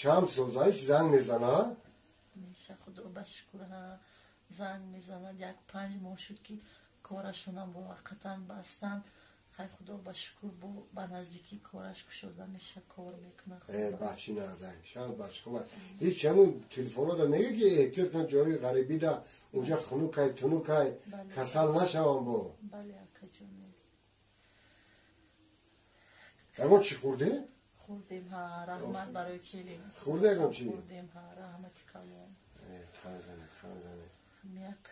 Бачаам созаиш занг мезана? Меша, худо ба шукр, занг мезанад. 1-5 моҳ шуд ки корашона муваққатан бастанд. Хай, худо ба шукр, ба наздикӣ кораш кушода меша, кор мекунад. Бачи назанг шаб бачи хуба. Ҳеч ҳамун телефонода меги ки эҳтиёт кун, ҷои ғарибида унҷа хунукай, тунукай, касал нашавам бо. Бале, акаҷон, меги. Ягон чӣ хӯрде? Хӯрдем, ҳа, раҳмат барои келин. Хӯрде ягон чӣ? Хӯрдем, ҳа, раҳмати калон. Ханзане, ханзане. Як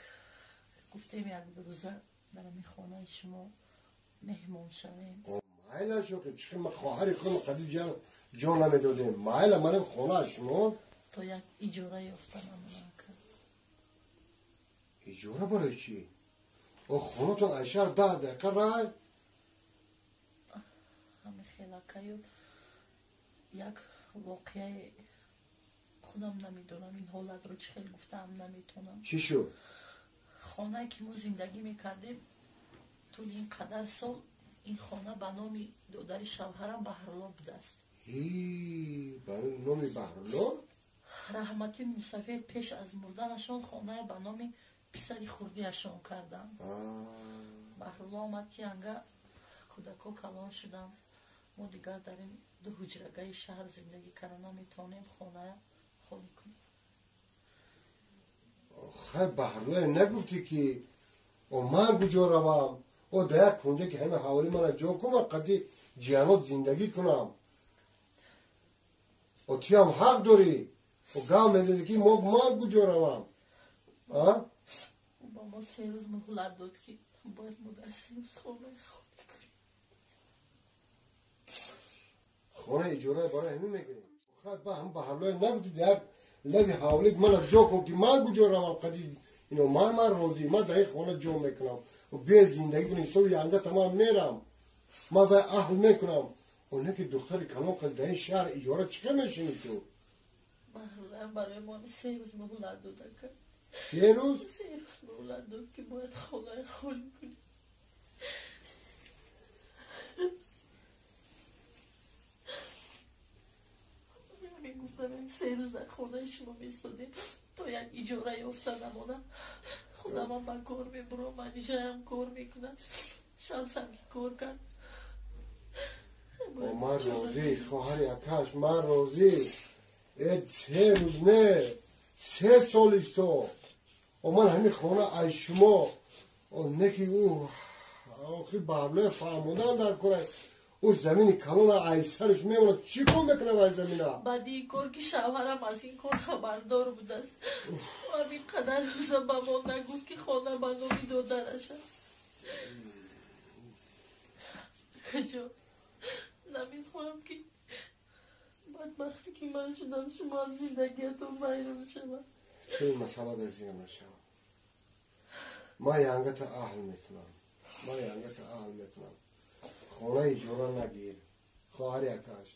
гуфтем, 1-2 рӯза дар ҳамин хонаи шумо меҳмон шавем. Майла шо, ки ма хоҳари худам қади ҷо намедодем. Майла, манем хонаи шумо. То як иҷора ёфта намонака. Иҷора барои чӣ? О, хонатон аз шаҳр 10 дақиқа рай. Ҳами хелакаю як воқеаи худам намедонам, ин ҳолатро чӣ хел гуфтаам наметонам. Чӣ шуд? Хонае ки мо зиндагӣ мекардем тӯли ин қадар сол, ин хона ба номи додари шавҳарам Баҳрулло будааст. Барои номи Баҳрулло? Раҳмати мусафед пеш аз мурданашон хонае ба номи писари хурдиашон карданд. Баҳрулло омад ки анга кӯдако калон шуданд, мо дигар дар ин ду ҳуҷрагаи шаҳр зиндагӣ карда наметавонем, хоная холӣ кунем. Хай, Баҳруллое нагуфтӣ ки о ман куҷо равам? О, да як кунҷа ки ҳама ҳаволи мана ҷо кунам, қади ҷиянот зиндагӣ кунам. О, туям ҳақ дорӣ. О, гав мезадӣ ки мо ман куҷо равам? Ба мо 3 рӯз муҳлат дод ки бояд мо дар 3 рӯз хонаи холӣ кунем. Хона иҷора барои ҳамин мегирем. Хай, ба ҳам Баҳруллое нагуфтӣ як лави ҳавлик мана ҷо кун ки ман куҷо равам қади ино ман розӣ, ман дар ин хона ҷо мекунам. Бе зиндагӣ кунем, ҳисоби янга тамам мерам. Ман вай аҳл мекунам. О, не ки духтари калон қади дар ин шаҳр иҷора чӣ хел мешинӣ ту? Баҳруллоям барои мо 3 рӯз муҳлат дод, ака. 3 рӯз? 3 рӯз муҳлат дод ки бояд хонаи холӣ кунем. Мегуфтам, 3 рӯз дар хонаи шумо меистодем то як иҷора ёфта намона. Худамам ба кор мебурам, манижаям кор мекунад, Шамсам ки кор кард. Ман розӣ, хоҳари акаш, ман розӣ. 3 рӯз не, 3 сол исто. О, ман ҳамин хона аз шумо. О, не ки ӯ охир Баҳруллоя фаҳмодан дар кора. Ӯ замини калона ай сараш мемонад, чӣ кор мекунад ай замина? Баъди ин кор ки шавҳарам аз ин кор хабардор будааст, ҳамин қадар рӯза ба мо нагуфт ки хона ба номи додараш аст. Акаҷон, намехоҳам ки бадбахте ки ман шудам, шумо аз зиндагиятон вайрон шавад. Чӣ масъала дар зина нашавад? Ман янгата аҳл мекунам, ман янгата аҳл мекунам. Хона иҷора нагир, хоҳари акаш,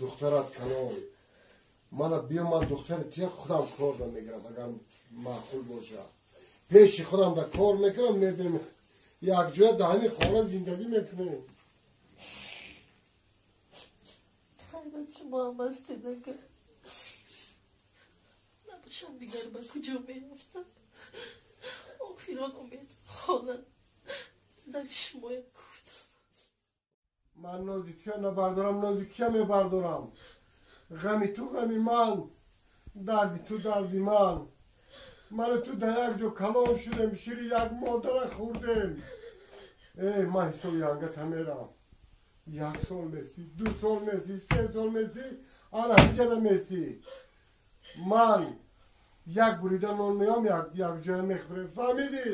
духтарат калон. Мана биё, ман духтари тия худам корда мегирам, агар маъқул бошад. Пеши худам да кор мекунам, мебинем якҷоя дар ҳамин хона зиндагӣ мекунем. Хайрат, шумо ҳам ҳастед, ака. Набошам дигар ба куҷо мерафтам? Охирон умед хона дар шумоя гуфтам. Ман нози тия набардорам, нози кия мебардорам? Ғами ту ғами ман, дарди ту дарди ман. Ману ту дар як ҷо калон шудем, шири як модара хӯрдем. Ман ҳисоби янгата мерам. 1 сол местӣ, 2 сол местӣ, 3 сол местӣ, ана ҳамиҷада местӣ. Ман як бурида нон меом, якҷоя мехӯрем. Фаҳмидӣ?